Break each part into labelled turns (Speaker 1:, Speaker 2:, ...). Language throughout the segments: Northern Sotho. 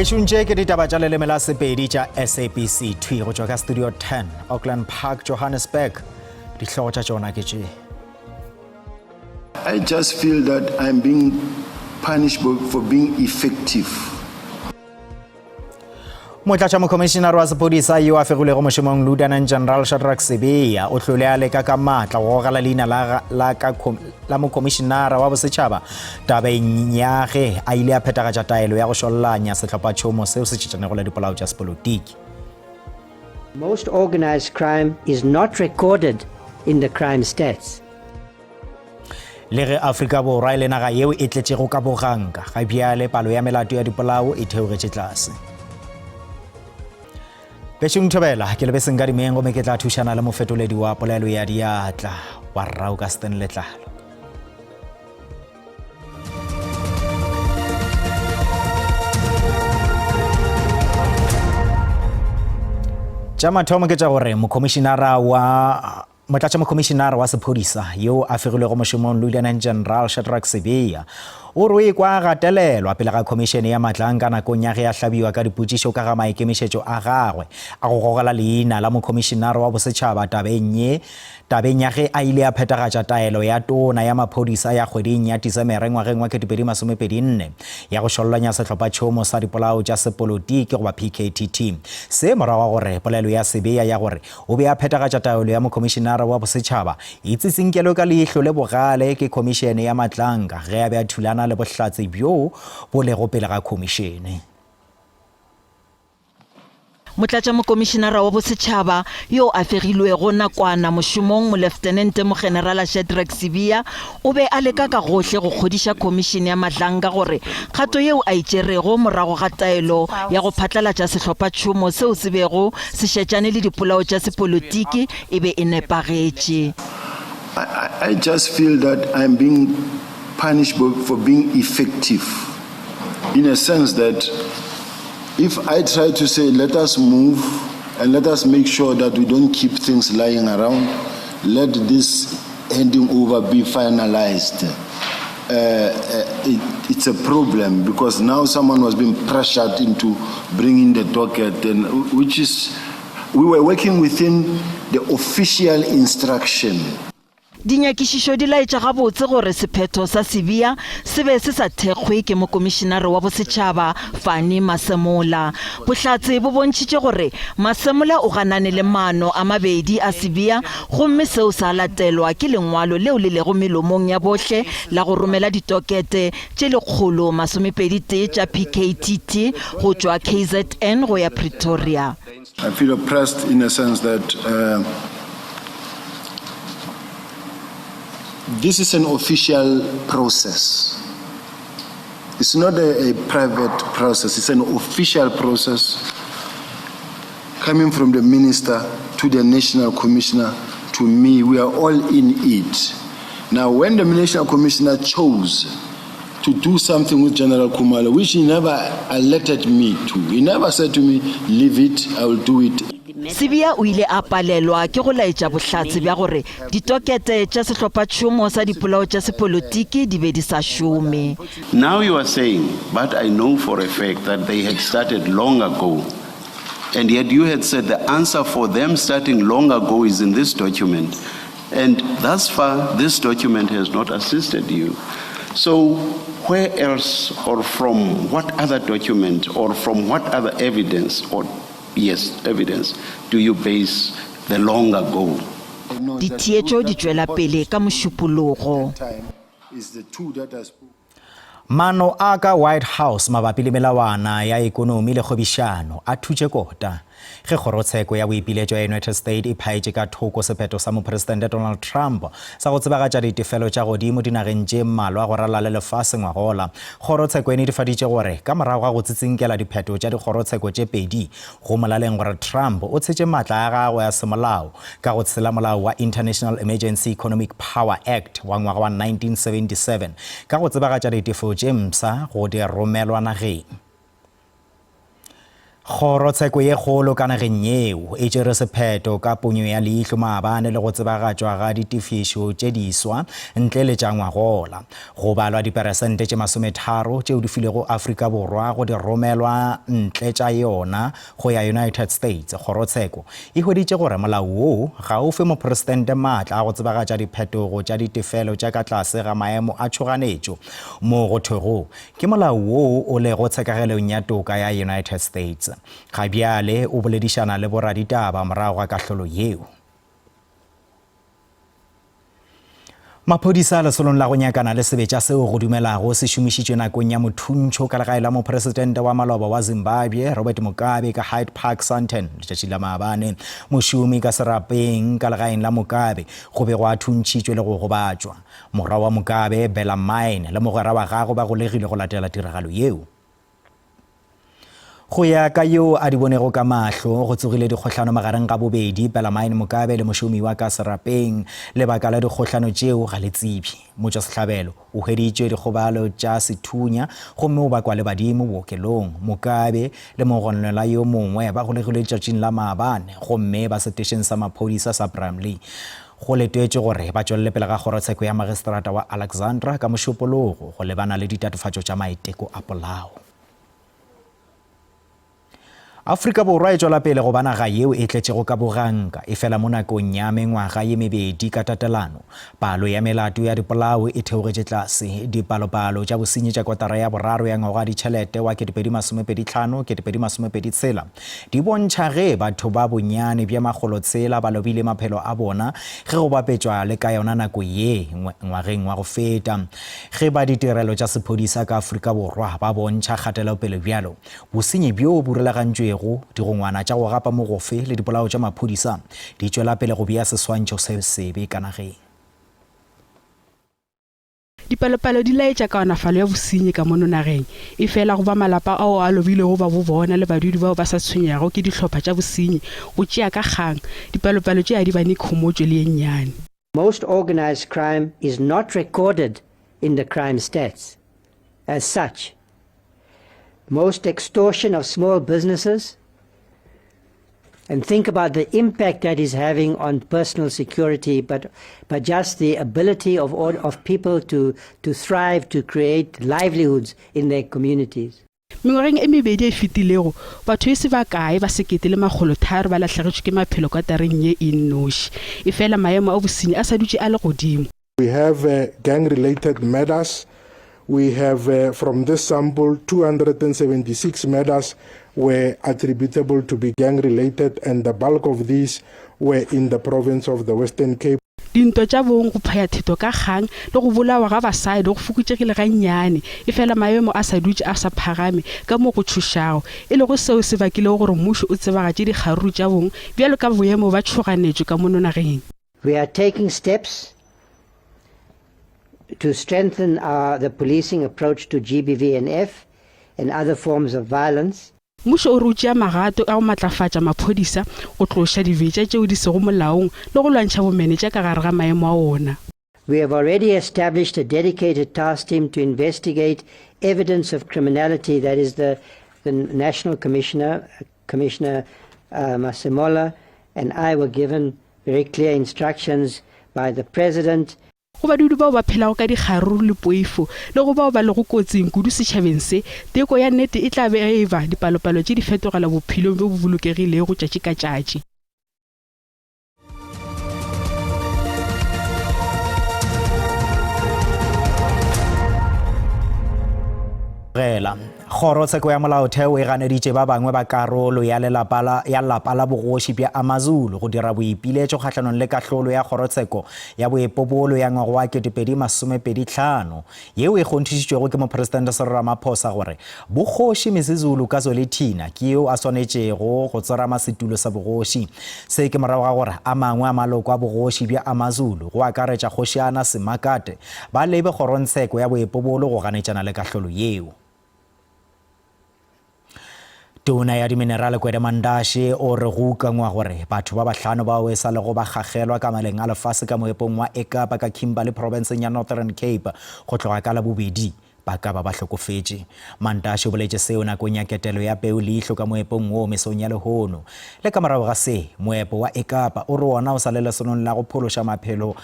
Speaker 1: Bešong tše ke ditaba tša leleme la Sepedi tša SABC thwi go tšwa ka Studio 10, Auckland Park, Johannesburg. Dihlogo tša tšona ke tše.
Speaker 2: I just feel that I'm being punished for being effective.
Speaker 1: Motlatšamokhomišinare wa sephodisa yo a fegilwego mošomong Lieutenant General Shadrack Sibiya o hlole a leka ka maatla go gogela leina la, la, ka, la mokhomišinara wa bosetšhaba tabeng ya ge a ile a phethagatša taelo ya go šollanya sehlophatšhomo seo se tšetšanego le dipolao tša sepolotiki.
Speaker 3: Most organized crime is not recorded in the crime stats.
Speaker 1: Le ge Afrika Borwa e le naga yeo e tletšego ka boganka, ga bjale palo ya melato ya dipolao e theogetše tlase. Bešong Thobela, ke lebeseng ka dimeng gomme ke tla thušana le mofetoledi wa polelo ya diatla wa Rrau ka Stan Letlalo. Tša mathomo ke tša gore mokhomišinara wa Motlatšamokhomišinara wa sephodisa yo a fegilwego mošomong Lieutenant General Shadrack Sibiya o re o ikwa a gatelelwa pele ga khomišene ya Matlanka nakong ya ge a hlabiwa ka dipotšišo ka ga maikemišetšo a gagwe a go gogela leina la mokhomišinara wa bosetšhaba tabeng ye tabeng ya ge a ile a phethagatša taelo ya tona ya maphodisa ya kgweding ya Tisemere ngwageng wa 2024 ya go šollanya sehlophatšhomo sa dipolao tša sepolotiki goba PKTT. Se morago ga gore polelo ya Sibiya ya gore O be a phethagatša taolo ya Mokhomišenara wa Bosetšhaba e tsitsinkelwe ka leihlo le bogale ke Khomišene ya Matlanka ge a be a thulana le bohlatse bjoo bo lego pele ga khomišene.
Speaker 4: Motlatšamokomišenara wa Bosetšhaba yo a fegilwego nakwana mošomong Moleftenente Mogenerala Shadrack Sibiya o be a leka ka gohle go kgodiša Khomišene ya Madlanga gore kgato yeo a e tšerego morago ga taelo ya go phatlalatša sehlophatšhomo seo se bego se šetšane le dipolao tša sepolotiki e be e nepagetše.
Speaker 2: I, I just feel that I'm being punished for being effective in a sense that if I try to say let us move and let us make sure that we don't keep things lying around, let this handing over be finalized. Uh, uh, it, it's a problem because now someone was being pressured into bringing the docket, and which is, we were working within the official instruction.
Speaker 4: Dinyakišišo di laetša gabotse gore sephetho sa Sibiya se be se sa thekgwe ke Mokomišinare wa Bosetšhaba, Fani Masemola. Bohlatse bo bontšhitše gore Masemola o ganane le maano a mabedi a Sibiya gomme seo sa latelwa ke lengwalo leo le lego melomong ya bohle la go romela ditokete tše 121 tša PKTT go tšwa KZN go ya Pretoria.
Speaker 2: I feel oppressed in a sense that uh, this is an official process. It's not a, a private process, it's an official process coming from the minister to the national commissioner to me. We are all in it. Now, when the national commissioner chose to do something with General Khumalo, which he never alerted me to, he never said to me, leave it, I will do it.
Speaker 4: Sibiya o ile a palelwa ke go laetša bohlatse bja gore ditokete tša sehlophatšhomo sa dipolao tša sepolotiki di be di sa šome.
Speaker 5: Now you are saying, but I know for a fact that they had started long ago. And yet you had said the answer for them starting long ago is in this document. And thus far, this document has not assisted you. So where else or from what other document or from what other evidence or, yes, evidence do you base the long ago?
Speaker 4: Ditheetšo di tšwela pele ka Mošupologo.
Speaker 1: Maano a ka White House mabapi le melawana ya ekonomi le kgwebišano a thutše kota ge kgorotsheko ya boipiletšo ya United States e phaetše ka thoko sephetho sa Mopresidente Donald Trump sa go tsebagatša ditefelo tša godimo dinageng tše mmalwa go ralala le lefase ngwagola. Kgorotsheko e netefaditše gore ka morago ga go tsitsinkela diphetho tša dikgorotsheko tše pedi, go molaleng gore Trump o tshetše maatla a gagwe a semolao ka go tshela molao wa International Emergency Economic Power Act wa ngwaga wa 1977 ka go tsebagatša ditefo tše mpsha go di romelwa nageng. Kgorotsheko ye kgolo ka nageng yeo e tšere sephetho ka ponyo ya leihlo maabane le go tsebagatšwa ga ditefišo tše diswa ntle le tša ngwagola. Go balwa diperesente tše masometharo tšeo di filwego Afrika Borwa go di romelwa ntle tša yona go ya United States. Kgorotsheko e hweditše gore molao woo ga o fe mopresidente maatla a go tsebagatša diphetogo tša ditefelo tša ka tlase ga maemo a tšhoganetšo moo go thwego Ke molao woo o lego tshekagelong ya toka ya United States. Ga bjale o boledišana le boraditaba morago ga kahlolo yeo. Maphodisa lesolong la go nyakana le sebetša seo go dumelago se šomišitšwe nakong ya mothuntšho ka legae la mopresidente wa maloba wa Zimbabwe Robert Mugabe ka Hyde Park, Sandton letšatši la maabane. Mošomi ka serapeng ka legaeng la Mugabe go be go a thuntšhitšwe le go gobatšwa. Morwa wa Mugabe, Bellarmine, le mogwera wa gagwe ba golegilwe go latela tiragalo yeo. Go ya ka yo a di bonego ka mahlo, go tsogile dikgohlano magareng ga bobedi Bellarmine Mugabe le mošomi wa ka serapeng. Lebaka la dikgohlano tšeo ga le tsebje. Motšwasehlabelo o hweditšwe dikgobalo tša sethunya gomme o bakwa le badimo bookelong. Mugabe le mogononelwa yo mongwe ba golegilwe letšatšing la maabane gomme ba setešeng sa maphodisa sa Bramley. Go letetšwe gore ba tšwelele pele ga kgorotsheko ya magistrata wa Alexandra ka Mošupologo go lebana le ditatofatšo tša maiteko a polao. Afrika Borwa e tšwela pele go ba naga yeo e tletšego ka boganka, efela mo nakong ya mengwaga ye mebedi ka tatelano, palo ya melato ya dipolao e theogetše tlase. Dipalopalo tša bosenyi tša kotara ya boraro ya ngwaga wa ditšhelete wa 2025, 2026 Di bontšha ge batho ba bonyane bja makgolotshela ba lobile maphelo a bona ge go bapetšwa le ka yona nako ye ngwageng wa go feta. Ge ba ditirelo tša sephodisa ka Afrika Borwa ba bontšha kgatelopele bjalo, bosenyi bjo bo rulagantšwego, digongwana tša go gapa mogofe le dipolao tša maphodisa di tšwela pele go bea seswantšho se sebe ka nageng.
Speaker 6: Dipalopalo di laetša kaonafalo ya bosenyi ka mono nageng, efela go ba malapa ao a lobilwego ba bo bona le badudi bao ba sa tshwenyago ke dihlopha tša bosenyi go tšea ka kgang, dipalopalo tše ga di ba nee khomotšo le ye nnyane.
Speaker 3: Most organised crime is not recorded in the crime stats. As such, most extortion of small businesses, and think about the impact that is having on personal security, but, but just the ability of, all, of people to, to thrive, to create livelihoods in their communities.
Speaker 6: Mengwageng e mebedi e fetilego, batho e se bakae ba 1,300 ba lahlegetšwe ke maphelo katareng ye e nnoši. Efela maemo a bosenyi a sa dutše a le godimo.
Speaker 7: We have uh, gang related murders. We have, uh, from this sample, 276 murders were attributable to be gang related, and the bulk of these were in the province of the Western Cape.
Speaker 6: Dintwa tša bong, go phaya theto ka kgang le go bolawa ga basadi go fokotšegile gannyane, efela maemo a sa dutše a sa phagame ka mo go tšhošago, e lego seo se bakilego gore mmušo o tsebagatše dikgaruru tša bong bjalo ka boemo bja tšhoganetšo ka mono nageng.
Speaker 3: We are taking steps to strengthen our, the policing approach to GBV and F and other forms of violence.
Speaker 6: Mmušo o re o tšea magato a go matlafatša maphodisa go tloša dibetša tšeo di sego molaong le go lwantšha bomenetša ka gare ga maemo a ona.
Speaker 3: We have already established a dedicated task team to investigate evidence of criminality, that is the, the National Commissioner, Commissioner uh, Masemola, and I were given very clear instructions by the President.
Speaker 6: Go badudi bao ba phelago ka dikgaruru le poifo le go bao ba lego kotsing kudu setšhabeng se, teko ya nnete e tla be ge e ba dipalopalo tše di fetogela bophelong bjo bo bolokegilego tšatši ka tšatši.
Speaker 1: Gela. Kgorotsheko ya Molaotheo e ganeditše ba bangwe ba karolo ya lelapa la, ya lapa la bogoši bja Amazulu go dira boipiletšo kgahlanong le kahlolo ya kgorotsheko ya boipobolo ya ngwaga wa 2025 yeo e kgonthišitšwego ke Mopresidente Cyril Ramaphosa gore bogoši Misizulu kaZwelithini ke yo a swanetšego go tsorama setulo sa bogoši. Se ke morago ga gore a mangwe a maloko a bogoši bja Amazulu go akaretša Kgošiana Simakade ba lebe kgorongtsheko ya boipobolo go ganetšana le kahlolo yeo. Tona ya Diminerale Gwede Mantashe o re go ukangwa gore batho ba bahlano bao e sa lego ba gagelwa ka maleng a lefase ka moepong wa Ekapa ka Kimberley profenseng ya Northern Cape go tloga ka Labobedi. ba ka ba ba hlokofetše. Mantashe o boletše seo nakong ya ketelo ya peu leihlo ka moepong woo mesong ya lehono. Le ka morago ga se, moepo wa Ekapa o re wona o sa le lesonong la go phološa maphelo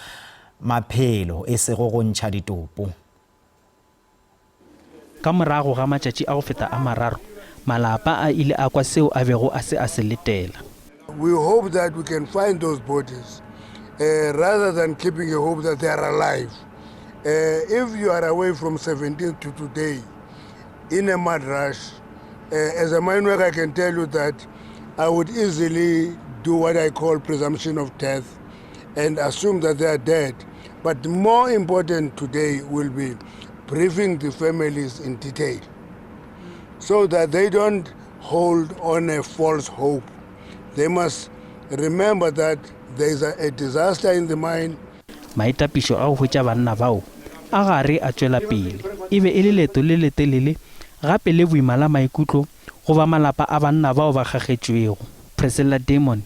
Speaker 1: maphelo e sego go ntšha ditopo.
Speaker 8: Ka morago ga matšatši a go feta a mararo, malapa a ile a kwa seo a bego a se a se letela.
Speaker 9: We hope that we can find those bodies uh, rather than keeping a hope that they are alive. Uh, if you are away from 17th to today in a mad rush, uh, as a mine worker, I can tell you that I would easily do what I call presumption of death and assume that they are dead. But more important today will be briefing the families in detail so that they don't hold on a false hope. They must remember that there is a, a disaster in the mine.
Speaker 8: Maitapišo a go hwetša banna bao a gare a tšwela pele. E be e le leeto le letelele gape le boima la maikutlo go ba malapa a banna bao ba kgakgetšwego. Priscilla Damon,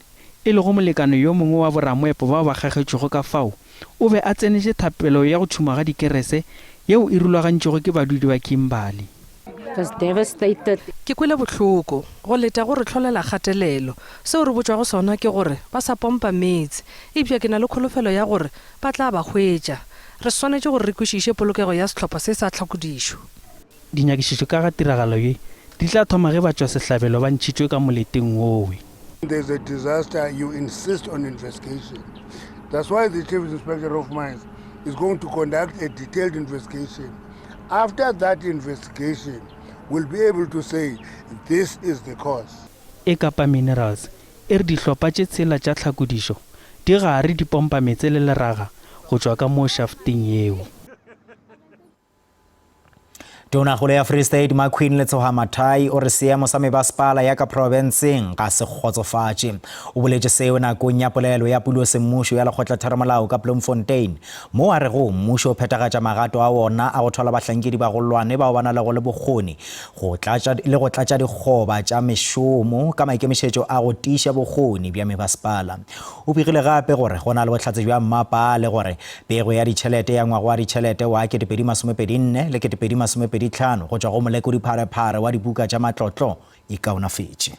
Speaker 8: e lego molekane yo mongwe wa boramoepo bao ba kgakgetšwego ka fao, o be a tsenetše thapelo ya go tšhuma ga dikerese yeo e rulagantšwego ke badudi ba Kimberley.
Speaker 10: Was devastated.
Speaker 11: Ke kwele bohloko. Go leta go re hlolela kgatelelo. Seo re botšwago sona ke gore ba sa pompa meetse. Eupša ke na le kholofelo ya gore ba tla ba hwetša. Re swanetše gore re kwešiše polokego ya sehlopha se sa tlhakodišo.
Speaker 8: Dinyakišišo ka ga tiragalo ye di tla thoma ge batšwasehlabelo ba ntšhitšwe ka moleteng wowe.
Speaker 9: There's a disaster, you insist on investigation. That's why the Chief Inspector of Mines is going to conduct a detailed investigation. After that investigation, we'll be able to say this is the cause.
Speaker 8: Ekapa Minerals e re dihlopha tše tshela tša tlhakodišo di gare di pompa meetse le leraga go tšwa ka moo shafteng yeo.
Speaker 1: Tonakgolo ya Free State Maqueen Letsoha Mathai o re seemo sa mebasepala ya ka profenseng ga se kgotsofatše. O boletše seo nakong ya polelo ya pulo semmušo ya lekgotlatheramolao ka Bloemfontein, moo a rego mmušo o phethagatša magato a wona a go thwala bahlankedi bagolwane bao ba nalego le bokgoni go tlatša le go tlatša dikgoba tša mešomo ka maikemišetšo a go tiiša bokgoni bja mebasepala. O begile gape gore go na le bohlatse bja mmapaale gore Pego ya ditšhelete ya ngwaga wa ditšhelete wa 2024 le 2025 go tšwa go Molekodipharephare wa dibuka tša matlotlo e kaonafetše.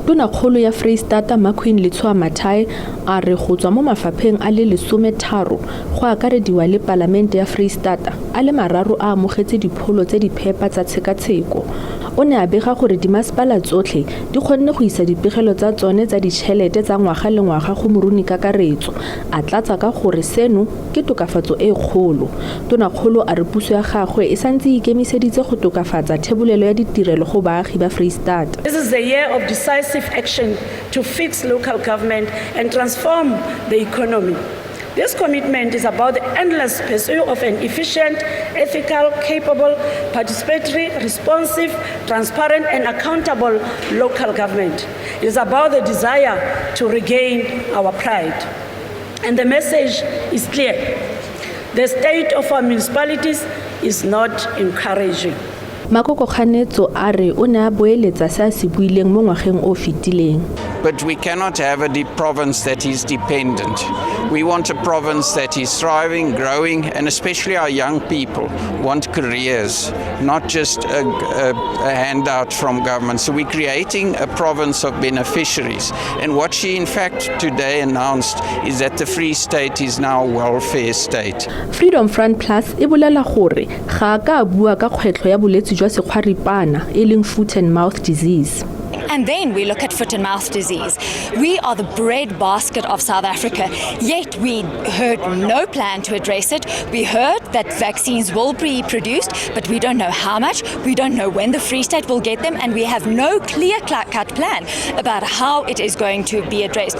Speaker 12: Tonakgolo ya Freistata Maqueen Letsoha Mathae a re go tswa mo mafapheng a le lesometharo go akarediwa le Palamente ya Freistata, a le mararo a amogetse dipholo tse di phepa tsa tshekatsheko. O ne a bega gore dimasepala tsotlhe di kgonne go isa dipegelo tsa tsone tsa ditšhelete tsa ngwaga le ngwaga go Morunikakaretso, a tlatsa ka gore seno ke tokafatso e kgolo. Tonakgolo a re puso ya gagwe e santse e ikemiseditse go tokafatsa thebolelo ya ditirelo go baagi ba Freistata.
Speaker 13: This is the year of decisive action to fix local government and transform the economy. This commitment is about the endless pursuit of an efficient, ethical, capable, participatory, responsive, transparent, and accountable local government. It is about the desire to regain our pride. And the message is clear. The state of our municipalities is not encouraging.
Speaker 12: Makoko Kganetso a re o ne a boeletsa se a se buileng mo ngwageng o o fetileng.
Speaker 14: But we cannot have a province that is dependent. We want a province that is thriving, growing, and especially our young people want careers, not just a, a, a handout from government. So we're creating a province of beneficiaries. And what she, in fact, today announced is that the Free State is now a welfare state.
Speaker 12: Freedom Front Plus e bolela gore ga a ka a bua ka kgwetlho ya bolwetse jwa sekgwaripana e leng foot and mouth disease.
Speaker 15: And then we look at foot and mouth disease. We are the bread basket of South Africa, yet we heard no plan to address it. We heard that vaccines will be produced, but we don't know how much, we don't know when the Free State will get them, and we have no clear cut plan about how it is going to be addressed.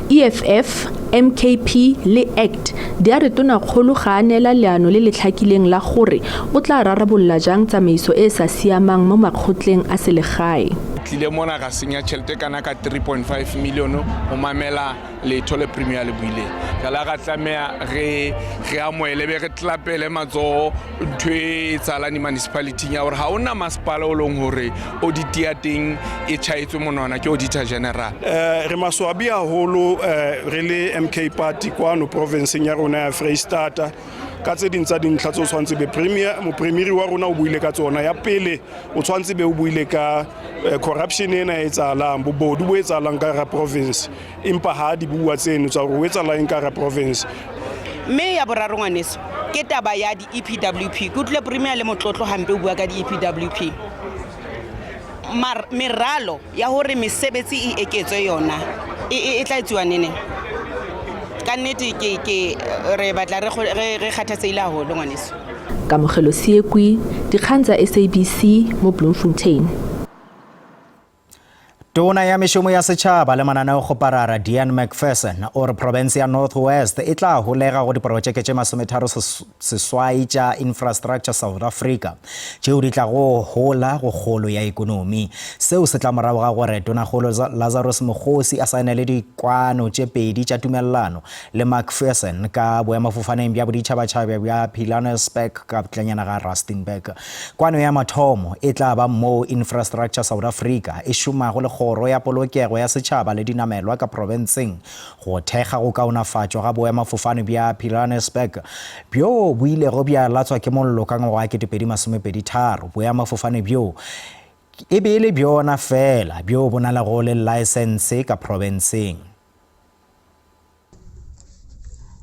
Speaker 12: EFF, MKP le act di a re tonakgolo ga a neela leano le le tlhakileng la gore o tla rarabolola jang tsamaiso e e sa siamang mo makgotleng a selegae.
Speaker 16: Tlile mona ra senya tšhelete kana ka 3.5 million go mamela letho le premier le buileng. Jala ra tlameha re re amohele be re tlapele matsoho ntho e etsahalang di-municipality-ing ya gore ga ona masepala o leng gore audit ya teng e tšhaetswe monwana ke auditor general.
Speaker 17: Eh, re maswabi haholo eh, re le MK Party kwano provinceng ya rona ya Freistata. Ka tse ding tsa dintlha tse o tshwanetse be premier, mopremiri wa rona o buile ka tsona. Ya pele o tshwanetse be o buile ka eh, corruption ena e etsahalang, bobodu bo etsahalang ka hara province. Empa ha di bua tseno tsa hore ho etsahala eng ka hara province.
Speaker 18: Mme ya boraro ngwaneso ke taba ya di-EPWP. Ke utlwile Premier le motlotlo hampe o bua ka di-EPWP. Mar meralo ya hore mesebetsi e eketswe yona e, e, e tla etsuwa neneng? Ka nnete ke, ke re batla re, re, re kgathatsehile haholo ngwaneso.
Speaker 12: Kamogelo Seekwi, Dikgang tsa SABC mo Bloemfontein.
Speaker 1: Tona ya Mešomo ya Setšhaba le Mananeokgoparara Dean Macpherson o re profense ya North West e tla holega go diprotšeke tše 38 tša Infrastructure South Africa tšeo di tlago hola go kgolo ya ekonomi. Seo se tla morago ga gore Tonakgolo Lazarus Mokgosi a saenele dikwano tše pedi tša tumelelano le Macpherson ka boemafofaneng bja boditšhabatšhaba bja Pilanesberg ka tlanyana ga Rustenburg. Kwano ya mathomo e tla ba moo Infrastructure South Africa e šomago le Kgoro ya Polokego ya Setšhaba le Dinamelwa ka profenseng go thekga go kaonafatšwa ga boemafofane bja Pilanesberg bjo bo ilego bja latswa ke mollo ka ngwaga wa 2023. Boemafofane bjo e be e le bjona feela bjo bo nalego le laesense ka profenseng.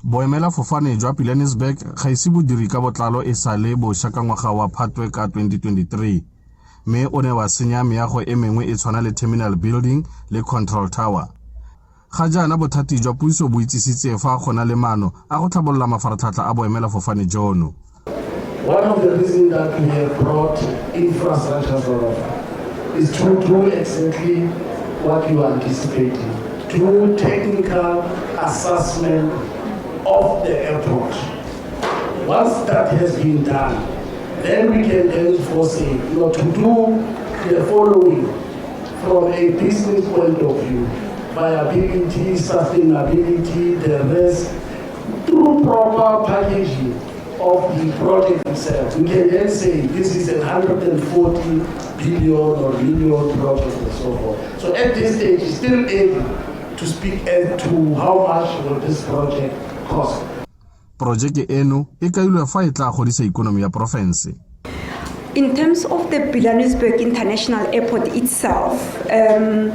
Speaker 19: Boemelafofane jwa Pilanesberg ga ise bo dire ka botlalo e sale bosha ka ngwaga wa Phatwe ka 2023, mme o ne wa senya meago e mengwe e tshwana le Terminal Building le Control Tower. Ga jaana bothati jwa puso bo itsisitse fa go na le maano a go tlhabolola mafaratlhatlha a boemelafofane jono.
Speaker 20: One of the reasons that we have brought infrastructure South Africa is to do exactly what you are anticipating, do technical assessment of the airport. Once that has been done, then we can then foresee you know, to do the following from a business point of view, viability, sustainability, the rest, through proper packaging of the project itself. We can then say this is a 140 billion or million project and so forth. So at this stage, it's still early to speak as to how much will this project cost.
Speaker 19: Porojeke eno e kailwe fa e tla godisa ikonomi ya porofense.
Speaker 21: In terms of the Pilanesberg International Airport itself, um,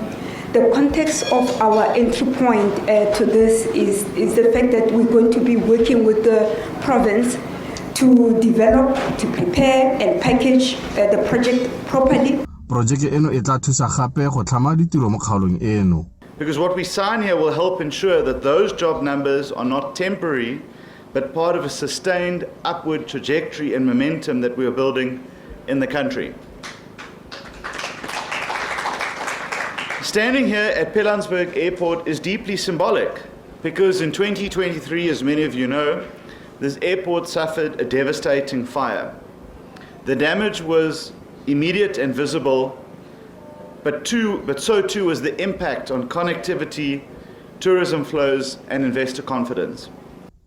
Speaker 21: the context of our entry point uh, to this is, is the fact that we're going to be working with the province to develop, to prepare and package uh, the project properly.
Speaker 19: Porojeke eno e tla thusa gape go tlhama ditiro mo kgaolong eno.
Speaker 22: Because what we sign here will help ensure that those job numbers are not temporary, but part of a sustained upward trajectory and momentum that we are building in the country. Standing here at Pilanesberg Airport is deeply symbolic because in 2023, as many of you know, this airport suffered a devastating fire. The damage was immediate and visible, but, too, but so too was the impact on connectivity, tourism flows, and investor confidence.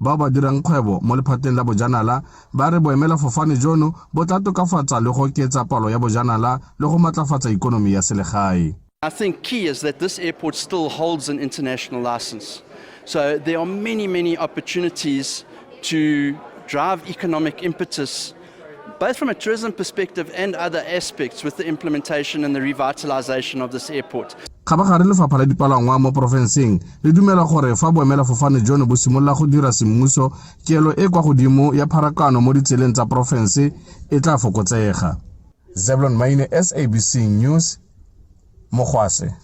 Speaker 19: Bao ba dirang kgwebo mo lephateng la bojanala ba re boemelafofane jono bo tla tokafatsa le go oketsa palo ya bojanala le go matlafatsa ikonomi ya selegae.
Speaker 23: I think key is that this airport still holds an international license. So there are many, many opportunities to drive economic impetus, both from a tourism perspective and other aspects with the implementation and the revitalization of this airport.
Speaker 19: Kgabagare lefapha la dipalangwa mo porofenseng le dumela gore fa boemelafofane jono bo simolola go dira semmuso, kelo e kwa godimo ya pharakano mo ditseleng tsa porofense e tla fokotsega. Zeblon Maine, SABC News, Mogwase.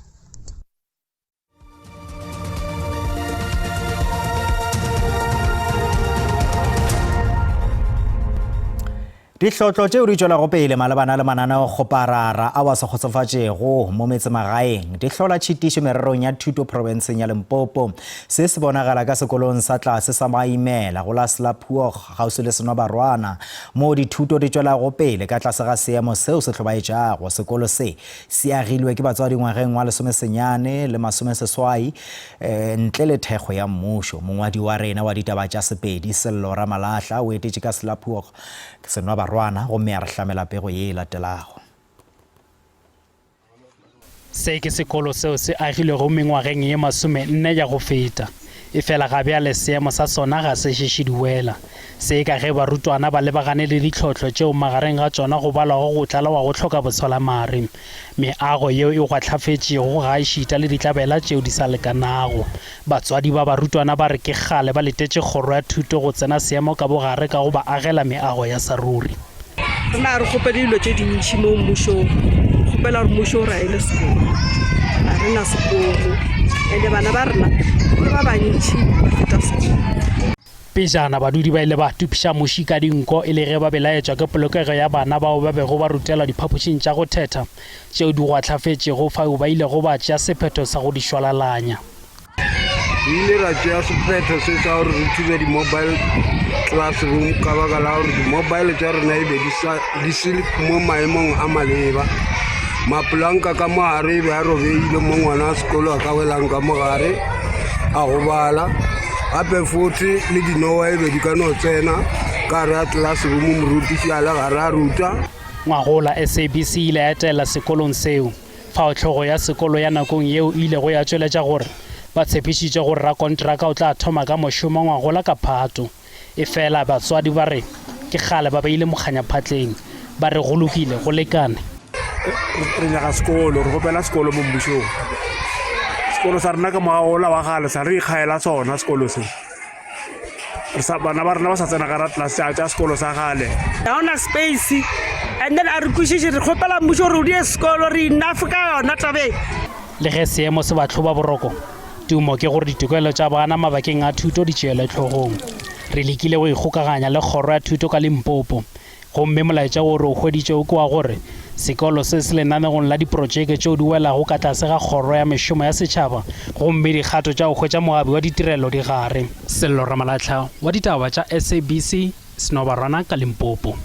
Speaker 1: Dihlotlo tšeo di tšwelago pele malebana le mananeokgoparara ao a sa kgotsofatšego mo metsemagaeng di hlola tšhitišo mererong ya thuto profenseng ya Limpopo. Se se bonagala ka sekolong sa tlase sa Maimela go la Slapuog kgauswi le Senobarwana moo dithuto di tšwelago pele ka tlase ga seemo seo se hlobaetšago. Sekolo se se agilwe ke batswadi ngwageng wa lesomesenyane le masomeseswai ntle le thekgo ya mmušo. Mongwadi wa rena wa ditaba tša Sepedi, Sello Ramalahla, o etetše ka Selapuog Senwabarwana gomme a re hlamela pego ye e latelago.
Speaker 8: Se ke sekolo seo se agilwego mengwageng ye masomenne ya go feta. Efela ga bjale seemo sa sona ga se šeše di wela. Se ka ge barutwana ba lebagane le ditlhohlo tšeo magareng ga tšona go balwago go tlala wa go hloka boswalamare, meago yeo e gwahlafetšego gaešita le ditlabela tšeo di sa lekanago. Batswadi ba barutwana ba re ke kgale ba letetše kgoro ya thuto go tsena seemo ka bogare ka go ba agela meago ya sa ruri.
Speaker 2: Rena ga re kgopele dilo tše dintši mo mmušong, re kgopela gore mmušo o re agele sekolo. Ga re na sekolo and-e bana ba rena ke ba bantši ba feta sekolo.
Speaker 8: Pejana badudi ba ile ba tupiša muši ka dinko e le ge ba belaetšwa ke polokego ya bana bao ba bego ba rutelwa diphapošing tša go thetha tšeo di gwahlafetšego fao ba ilego ba tšea sephetho sa go di šwalalanya.
Speaker 4: Re ile ra tšea sephetho se sa gore re thube di-mobile classroom ka baka la gore di-mobile tša rena e be di se mo maemong a maleba. Mapolanka ka mo gare e be a robeile mo ngwana wa sekolo a ka welang ka mo gare a gobala. Gape fote le dinowa e be di ka no tsena ka gare ga classroom morutiši a le gare a ruta.
Speaker 8: Ngwagola SABC e ile ya etela sekolong seo. Fao hlogo ya sekolo ya nakong yeo e ilego ya tšweletša gore ba tshepišitše gore rakontraka o tla thoma ka mošomo ngwagola ka Phato. Efela batswadi ba re ke kgale ba beile mokganya phatleng, ba re go lokile, go lekane.
Speaker 5: Re nyaka sekolo, re kgopela sekolo mo mmušong. Sekolo sa rena ke moago ola wa kgale, sa re ikgaela sona sekolo se. Re sa, bana ba rena ba sa tsena ka ra tlase tša sekolo sa kgale.
Speaker 2: Ga ona space and then a re kwešiše, re kgopela mmušo gore o die sekolo, re enough ka yona tabeng.
Speaker 8: Le ge seemo se ba hloba boroko, tumo ke gore ditokelo tša bana mabakeng a thuto di tšeelwe hlogong. Re lekile go ikgokaganya le Kgoro ya Thuto ka Limpopo, gomme molaetša wo re o hweditšego ke wa gore sekolo se se lenanegong la diprotšeke tšeo di welago ka tlase ga Kgoro ya Mešomo ya Setšhaba gomme dikgato tša go hwetša moabi wa ditirelo di gare. Sello Ramalahla wa ditaba tša SABC, Senobarwana ka Limpopo.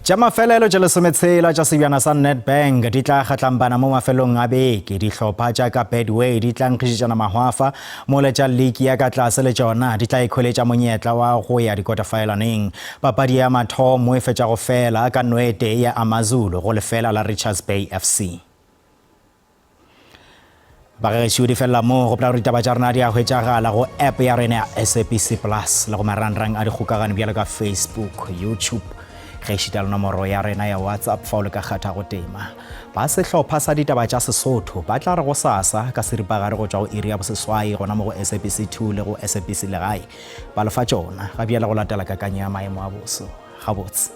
Speaker 1: Tša mafelelo tša lesometshela tša sebjana sa Nedbank di tla kgatlampana mo mafelong a beke. Dihlopha tša ka Betway di tla nkgišetšana mahwafa, mola tša liki ya ka tlase le tšona di tla ikhweletša monyetla wa go ya dikotafaelaneng. Papadi ya mathomo e fetša go fela ka nwete ya AmaZulu go lefela la Richards Bay FC. Bagešo di felela moo. Gopola gore ditaba tša rena di a hwetšagala go app ya rena ya SABC Plus le go marangrang a dikgokagano bjalo ka Facebook, YouTube, ge ešita le nomoro ya rena ya WhatsApp fa o le ka kgatha go tema. Ba sehlopha sa ditaba tša Sesotho ba tla re go sasa ka seripagare go tšwa go iri ya boseswai gona mo go SABC 2 le go SABC Legae. Ba lefa tšona ga bjale go latela kakanyo ya maemo a boso. Gabotse.